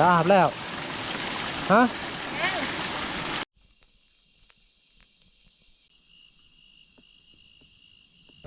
ອາບແລ້ວ ຮະ?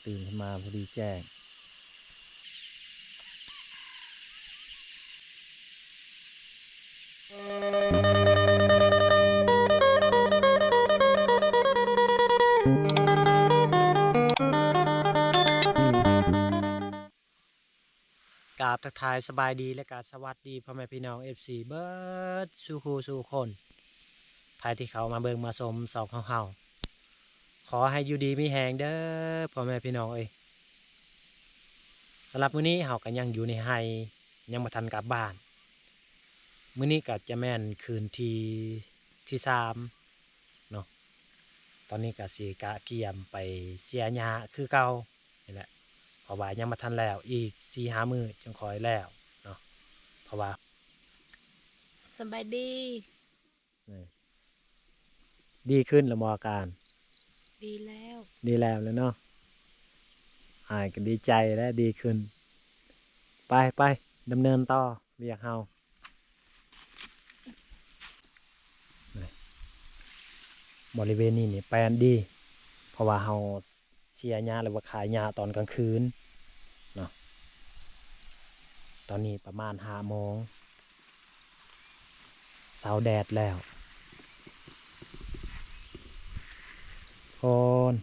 ຕື່ນຂຶ້ນມາພໍດີແຈ້ງ. ກາບທັກທາຍສະບາຍດີ ແລະກະສະຫວັດດີພໍ່ແມ່ພີ່ນ້ອງ ເອັຟຊີ ເບິດສູ່ຄູ່ສູ່ຄົນ ໃຜທີ່ເຂົ້າມາເບິ່ງມາຊົມຊ່ອງຂອງເຮົາ ຂໍໃຫ້ຢູ່ດີມີແຮງເດີພໍ່ແມ່ພີ່ນ້ອງເອີຍ. ສຳລັບມື້ນີ້ເຮົາກໍຍັງຢູ່ໃນໄຮ່ ຍັງບໍ່ທັນກັບບ້ານ. ມື້ນີ້ກໍຈະແມ່ນຄືນທີ ທີສາມເນາະ. ຕອນນີ້ກໍຊິກະກຽມໄປເສຍຫຍ້າຄືເກົ່ານີ້ແຫຼະ ເພາະວ່າຍັງບໍ່ທັນແລ້ວ ອີກສີ່ຫ້າມື້ຈຶ່ງຄ່ອຍແລ້ວເນາະ ເພາະວ່າ ສະບາຍດີ. ນີ້ ດີຂຶ້ນແລ້ວບໍ່ອາການ? ດີແລ້ວ ດີແລ້ວແຫຼະເນາະ. ອ້າຍກໍດີໃຈແຫຼະ ດີຂຶ້ນ. ໄປ ໄປ ດຳເນີນຕໍ່ວຽກເຮົາ. ບໍລິເວນນີ້ນີ້ແປນດີ ເພາະວ່າເຮົາ ເສຍຫຍ້າ ຫຼືວ່າຂາຍຫຍ້າຕອນກາງຄືນເນາະ. ຕອນນີ້ປະມານຫ້າໂມງ ເຊົາແດດແລ້ວ. ໂອ້ນ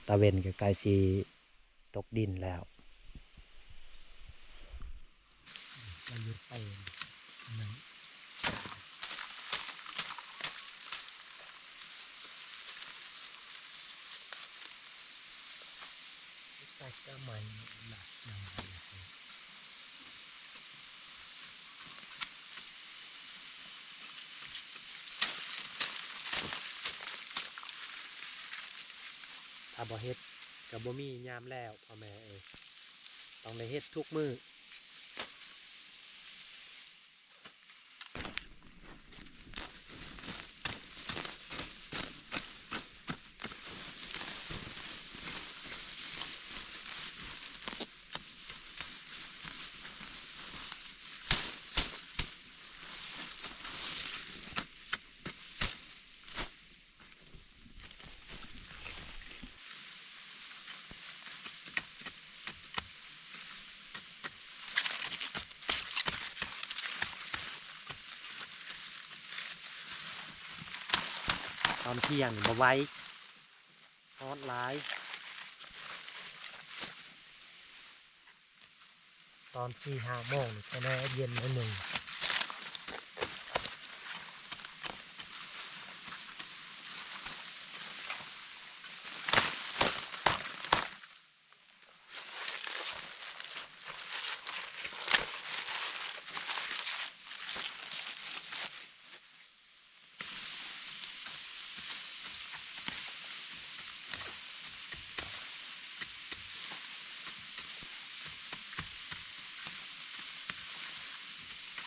ຕາເວັນກໍໃກ້ຊິຕົກດິນແລ້ວ. ໄປຢູ່ໄປນັ້ນ ໄປກະໄໝ ຖ້າບໍ່ເຮັດ ກໍບໍ່ມີຍາມແລ້ວ ພໍ່ແມ່ເອີຍ ຕ້ອງໄດ້ເຮັດທຸກມື້. ຕອນທ່ຽງນີ້ບໍ່ໄຫວ ຮ້ອນຫຼາຍ. ຕອນສີ່ຫ້າໂມງນີ້ ແຄ່ແນ່ເຢັນໜ້ອຍໜຶ່ງ. ເ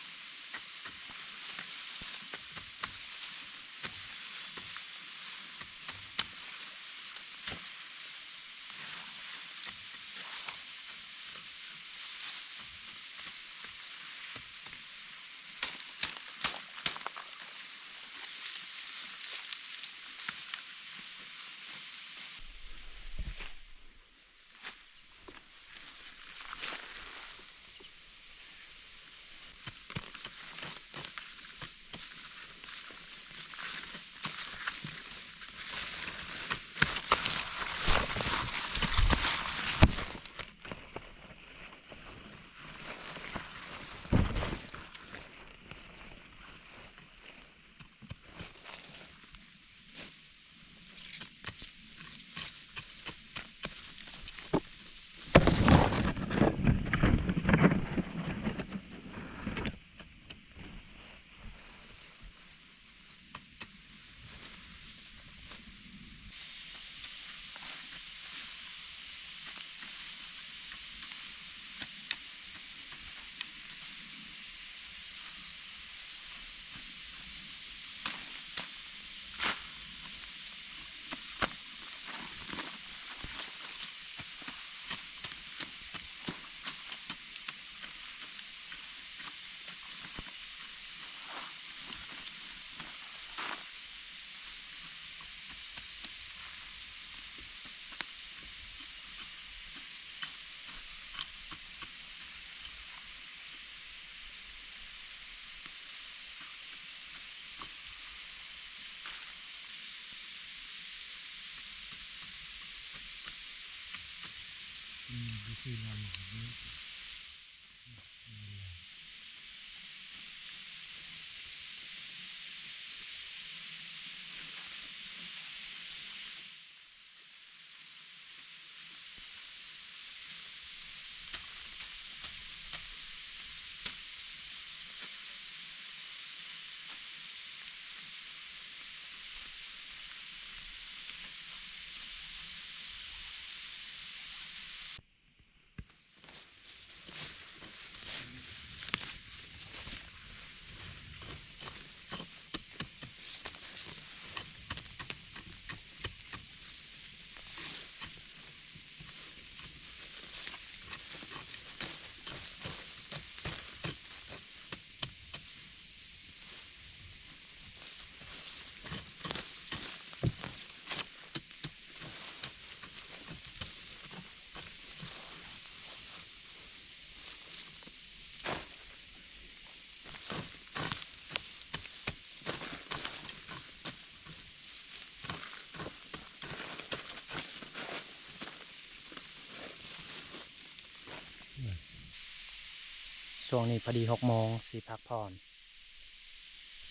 ຊ່ວງນີ້ພໍດີຫົກໂມງ ຊິພັກຜ່ອນ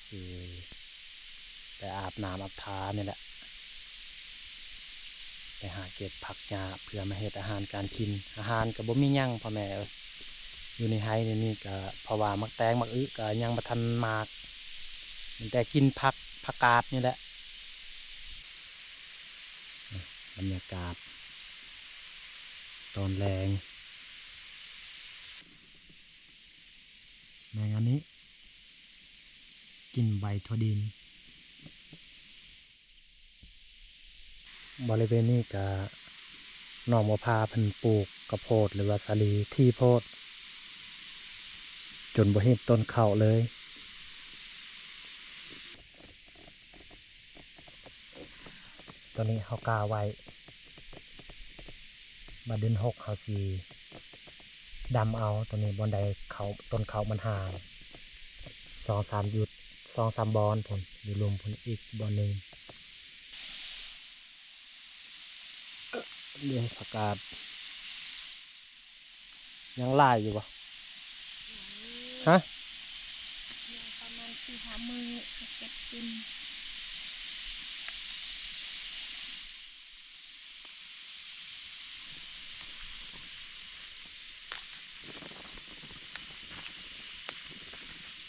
ຊິໄປອາບນ້ຳອາບທ່ານີ້ແຫຼະ ໄປຫາເກັບຜັກຫຍ້າເພື່ອມາເຮັດອາຫານການກິນ. ອາຫານກໍບໍ່ມີຫຍັງພໍ່ແມ່ເອີຍ ຢູ່ໃນໄຮ່ນີ້ກໍ ເພາະວ່າໝາກແຕງໝາກອຶກໍຍັງບໍ່ທັນໝາກ ມີແຕ່ກິນຜັກ ຜັກກາດນີ້ແຫຼະ. ບັນຍາກາດຕອນແລງ ແມງອັນນີ້ ກິນໃບຖົ່ວດິນ. ບໍລິເວນນີ້ກະ ນ້ອງບົວຜາເພິ່ນປູກເຂົ້າໂພດ ຫຼືວ່າສາລີ ຖີ່ໂພດ ຈົນບໍ່ເຫັນຕົ້ນເຂົ້າເລີຍ. ໂຕນີ້ເຮົາກາໄວ້ ວ່າເດືອນຫົກເຮົາຊິດຳເອົາ. ໂຕນີ້ບ່ອນໃດເຂົ້າ ຕົ້ນເຂົ້າມັນຫ່າງ ສອງສາມ ຢູ່ສອງສາມບ່ອນພຸ້ນ ຢູ່ລຸ່ມພຸ້ນອີກບ່ອນໜຶ່ງ. ເດ້ ຜັກກາດ ຍັງຫຼາຍຢູ່ບໍ່? ຮະ? ຍັງປະມານສີ່ຫ້າມື້ເກັບກິນ.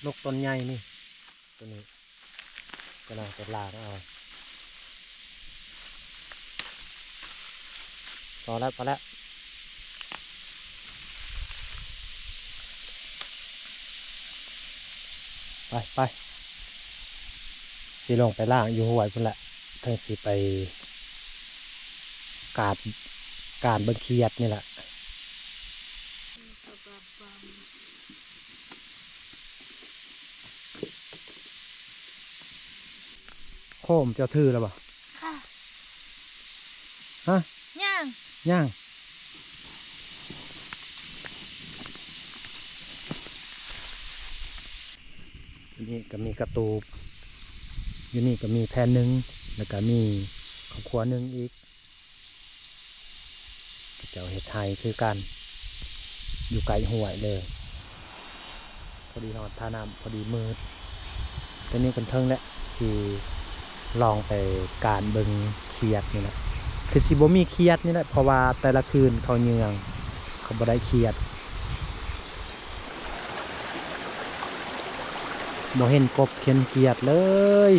ນົກຕົນໃຫຍ່ນີ້ ຕົວນີ້ກຳລັງຈະລາກເອົາ. ພໍແລ້ວ ພໍແລ້ວ ໄປ ໄປ ຊິລົງໄປລ້າງຢູ່ຫ້ວຍພຸ້ນແຫຼະ ເຖິງຊິໄປກາດ ການເບິ່ງຂຽດນີ້ແຫຼະ. ໂຄມເຈົ້າຖືແລ້ວບໍ່? ຄ່ະ. ຮະ? ຍັງ. ຍັງ. ຢູ່ນີ້ກໍມີກະຕູບ ຢູ່ນີ້ກໍມີແຜ່ນໜຶ່ງ ແລ້ວກໍມີຄອບຄົວໜຶ່ງອີກ. ເຂົາເຈົ້າເຮັດໄຮ່ຄືກັນ ຢູ່ໃກ້ຫ້ວຍເລີຍ ພໍດີຮອດທ່ານ້ຳ ພໍດີມືດ. ຕອນນີ້ກັນເທິງແຫຼະ ຊິລອງໄປການເບິ່ງຂຽດນີ້ແຫຼະ ຄືຊິບໍ່ມີຂຽດນີ້ແຫຼະ ເພາະວ່າແຕ່ລະຄືນເຂົາເຍືອງ ເຂົາບໍ່ໄດ້ຂຽດ ບໍ່ເຫັນກົບເຫັນຂຽດເລີຍ.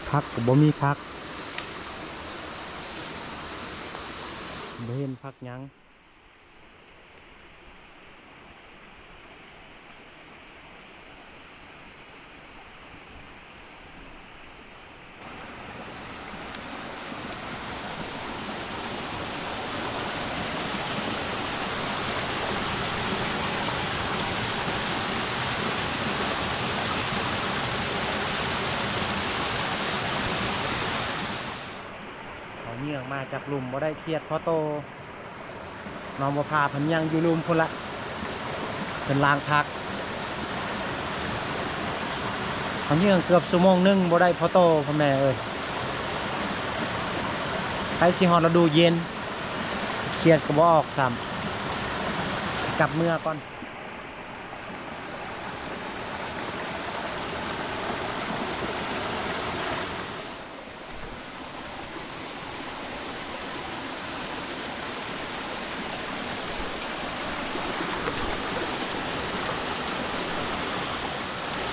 ຜັກກໍບໍ່ມີຜັກ ບໍ່ເຫັນຜັກຫຍັງ. ມາຈາກລຸ່ມບໍ່ໄດ້ຂຽດພໍໂຕ. ນ້ອງບົວຜາເພິ່ນຍັງຢູ່ລຸ່ມພຸ້ນລະ ເພິ່ນລ້າງຜັກ. ເຮົາເຫຍື່ອງເກືອບຊົ່ວໂມງໜຶ່ງບໍ່ໄດ້ພໍໂຕ ພໍ່ແມ່ເອີຍ. ໃກ້ຊິຮອດລະດູເຢັນ ຂຽດກໍບໍ່ອອກຊ້ຳ. ຊິກັບເມືອກ່ອນ.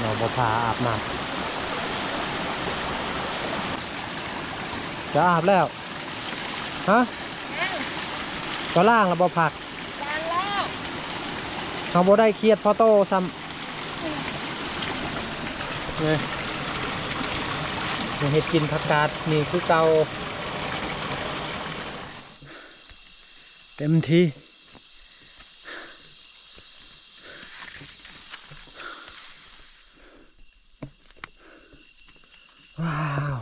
ນ້ອງບົວຜາອາບນ້ຳ. ຈະອາບແລ້ວ? ຮະ? ເຈົ້າລ້າງແລ້ວບໍ່ຜັກ? ລ້າງແລ້ວ. ເຮົາບໍ່ໄດ້ຂຽດພໍໂຕຊ້ຳ. ເອີ ມາເຮັດກິນຜັກກາດນີ້ຄືເກົ່າ ເຕັມທີ່. ວ້າວ.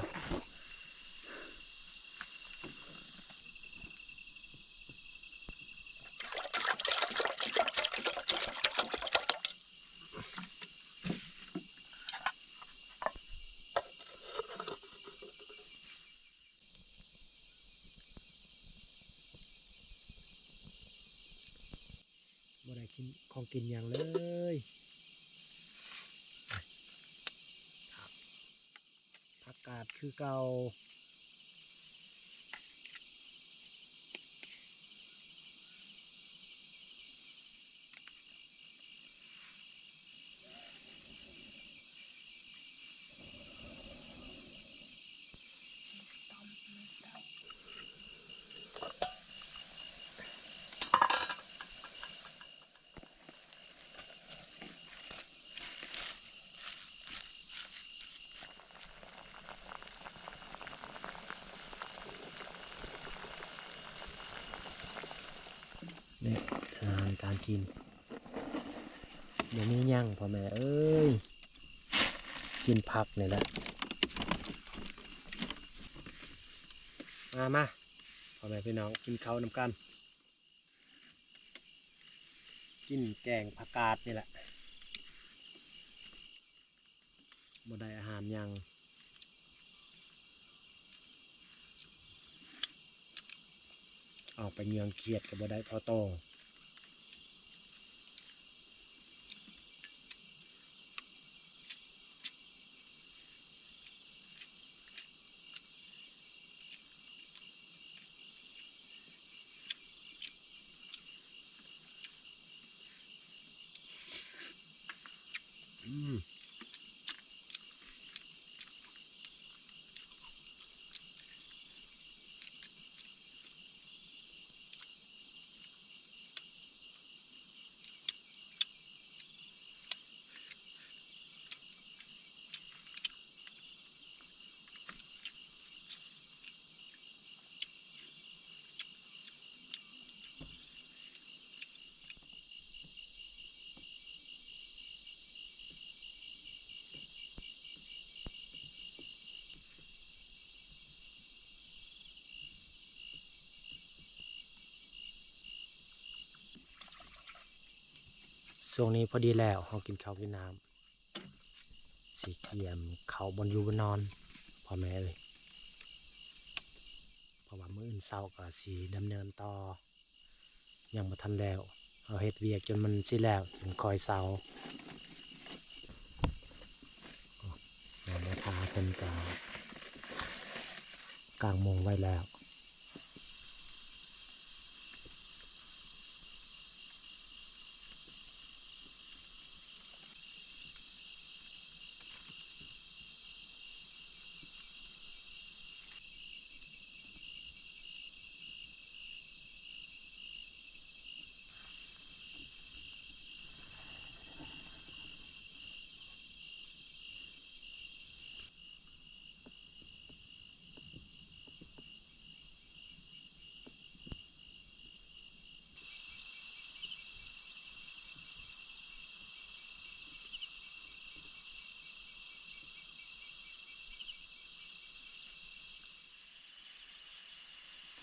ບໍ່ໄດ້ກິນຂອງກິນຫຍັງເລີຍ. ຜັກກາດຄືເກົ່າ. ນີ້ອາຫານການກິນ ບໍ່ມີຫຍັງພໍ່ແມ່ເອີຍ ກິນຜັກນີ້ແຫຼະ. ມາ ມາ ພໍ່ແມ່ພີ່ນ້ອງ ກິນເຂົ້ານຳກັນ. ກິນແກງຜັກກາດນີ້ແຫຼະ ບໍ່ໄດ້ອາຫານຫຍັງ. ອອກໄປເຫຍື່ອງຂຽດກໍບໍ່ໄດ້ພໍໂຕ. ອືມ. ຊ່ວງນີ້ພໍດີແລ້ວ ເຮົາກິນເຂົ້າກິນນ້ຳ ຊິກຽມເຂົ້າບ່ອນຢູ່ບ່ອນນອນ ພໍ່ແມ່ເອີຍ ເພາະວ່າມື້ອື່ນເຊົ້າກໍຊິດຳເນີນຕໍ່. ຍັງບໍ່ທັນແລ້ວ ເຮົາເຮັດວຽກຈົນມັນຊິແລ້ວ ຈຶ່ງຄ່ອຍເຊົາ. ໂອ້ ແມ່ທາເພິ່ນກະກາງມຸງໄວ້ແລ້ວ. ອ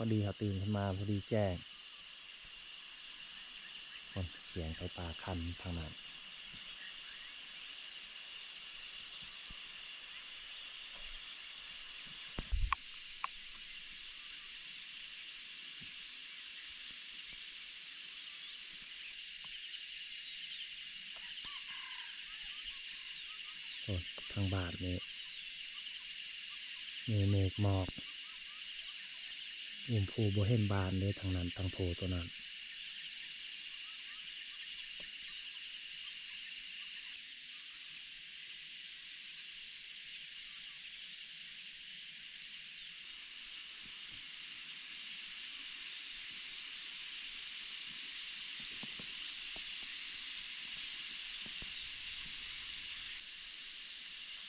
ພໍດີເຮົາຕື່ນຂຶ້ນມາ ພໍດີແຈ້ງ. ໂອ້ຍ ສຽງໄກ່ປ່າຄັນທາງນັ້ນ. ໂອ້ ທາງບ້ານນີ້ມີເມກໝອກ ອຸມພູບໍ່ເຫັນບ້ານເດ້ ທາງນັ້ນ ທາງພູໂຕນັ້ນ.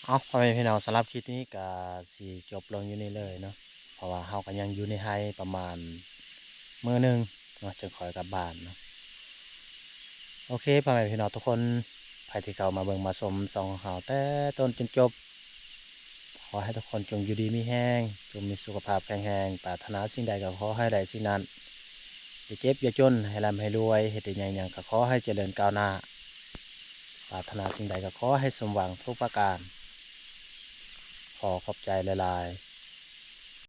ເອົາ ພໍ່ແມ່ພີ່ນ້ອງ ສຳລັບຄລິບນີ້ກະຊິຈົບລົງຢູ່ນີ້ເລີຍເນາະ ເພາະວ່າເຮົາກະຍັງຢູ່ໃນໄຮ່ປະມານມື້ໜຶ່ງເນາະ ຈຶ່ງຄ່ອຍກັບບ້ານເນາະ. ໂອເຄ ພໍ່ແມ່ພີ່ນ້ອງທຸກຄົນ ໃຜທີ່ເຂົ້າມາເບິ່ງມາຊົມຊ່ອງຂອງເຮົາແຕ່ຕົ້ນຈົນຈົບ ຂໍໃຫ້ທຸກຄົນຈົ່ງຢູ່ດີມີແຮງ, ຈົ່ງມີສຸຂະພາບແຂງແຮງ, ປາດຖະໜາສິ່ງໃດກໍຂໍໃຫ້ໄດ້ສິ່ງນັ້ນ, ຢ່າເຈັບຢ່າຈົນ, ໃຫ້ລ່ຳໃຫ້ລວຍ, ເຮັດໄດ້ຫຍັງຫຍັງກໍຂໍໃຫ້ຈະເລີນກ້າວໜ້າ, ປາດຖະໜາສິ່ງໃດກໍຂໍໃຫ້ສົມຫວັງທຸກປະການ. ຂໍຂອບໃຈຫຼາຍໆ.